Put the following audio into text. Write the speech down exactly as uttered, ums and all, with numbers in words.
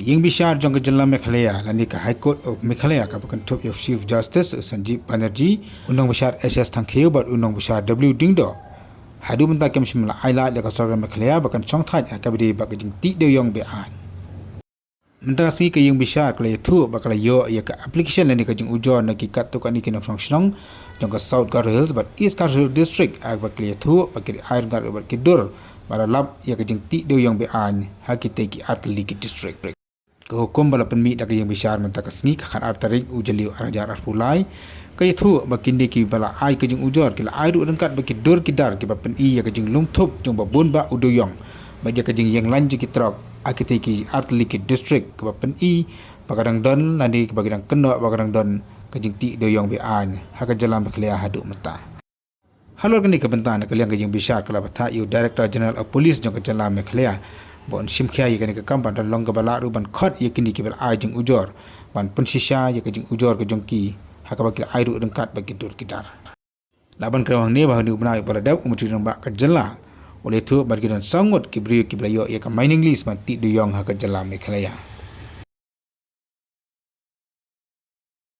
Ïing bishar jong ka jylla Meghalaya lane ka High Court of Meghalaya kaba kynthup ïa u Chief Justice Sanjeev Banerjee, u nongbishar S S Thangkhiew bad u nongbishar W Diengdoh, haduh mynta kim shym la ai lad ïa ka sorkar Meghalaya ba kan shongthait ha kaba ïadei bad ka jingtih dewïong be-aiñ. Mynta ka sngi ka ïing bishar ka la ïathuh ba ka la ïoh ïa ka application lane ka jingujor na ki katto katne ki nongshong shnong jong ka South Garo Hills bad East Garo Hills District, ha kaba ki la ïathuh ba ki ai ryngkat bad ki dur ba la lap ïa ka jingtih dewïong be-aiñ ha kitei ki artylli ki district. Ka hukum ba la pynmih da ka ïing bishar mynta ka sngi ka khatar tarik u Jylliew ar hajar arphew lai ka ïathuh ba kine kiba la ai ka jingujor ki la ai ruh ryngkat bad ki dur ki dar kiba pyni ïa ka jinglum thup jong uba bun bah u dewïong bad ïa ka jingïeng lain jong ki trok ha kitei ki artylli ki district, kaba pyni ba ka dang don lane kaba ki dang kynnoh ba ka dang don ka jingtih dewïong be-aiñ ha ka jylla Meghalaya haduh mynta. Halor kane ka bynta, na ka liang ka ïing bishar ka la batai ïa u Director General of Police jong ka jylla Meghalaya ba un shim khia ïa kane ka kam, bad da long kaba lah ruh ban khot ïa kine kiba la ai jingujor ban pynshisha ïa ka jingujor ka jong ki ha kaba ki la ai ruh ryngkat bad ki dur ki dar. Lah ban kren hangne ba ha une u bnai ba la dep, u Myntri Rangbah ka jylla u la ïathuh ba ki don saw ngut ki briew kiba la ïoh ïa ka mining lease ban tih dewïong ha ka jylla Meghalaya.